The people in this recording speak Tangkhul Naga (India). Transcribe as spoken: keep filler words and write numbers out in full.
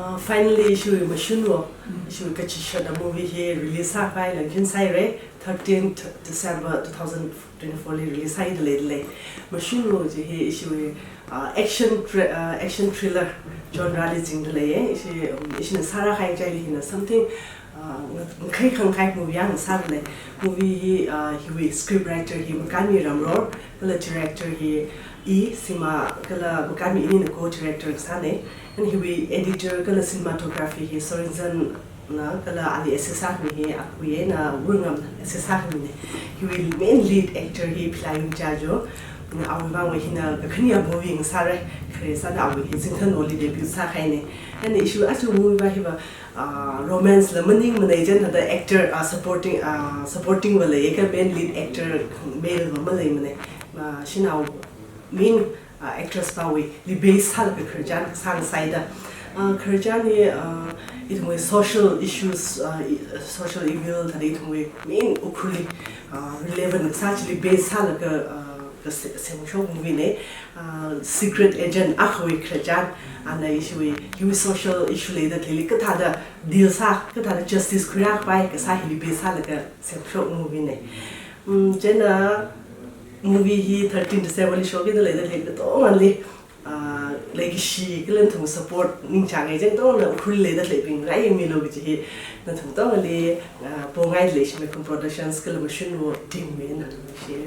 Uh, finally, ishiwui Mashunwo, ishiwui kachishada movie hi release sākhavai langkhin sāhaira, thirteenth December two thousand twenty-four li release sāhaida leidalei. Mashunwo chi hi ishiwui, uh, action thri-, uh, action thriller genre li zingda leiya. Ishi, um, ishina sārākahai ngachaili hina something, uh, ng-, ngakhai khangkhai movie akha sāda lei. Movie hi, uh, hiwui script writer hi Makanmi Ramror, kala director hi i Sima, kala Makanmi inina co-director sāna. And hiwui editor kala cinematography hi Sorinzan na, kala ali assist sāmi hi Akui eina Wurngamna assist sāmina. Hiwui main lead actor hi Philayung Jajo. Na awui vangva hina kakhane movie ngasāra, khare sāda awui hi Zingthanwoli debut sākahaina. And ishiwui aja movie va hiva, ah, romance la maningmana, chieina thāda actor, ah, supporting, ah, supporting va leiya kha main lead actor male va maleimana. Ah, shanao main, ah, actress pawuili base sālaga khararchan sāngasaida. Ah, khararchan hi, ah, ithumwui social issues, ah, i-, social evil, thāda ithumwui main Ukhrulli, ah, relevant kasā chili base sālaga, ah, kase-, semshok movie na. Ah, secret agent akhawui khararchan, ana ishiwui, hiwui social issue leida khaleili kathāda deal sā, kathāda justice khuirākhavai kasā hili base sālaga semshok movie na. Mm, chieina movie hi thirteen December li shokkida leida khalei katongali, ah, leikashi kala nathum support ningchānga, chieina katongana Ukhrulli leida khaleibing rāyangmilu kaji hi nathum katongali, ah, pongaida lei, Shimeikhum Productions kala Mashunwo team wui eina. Shi.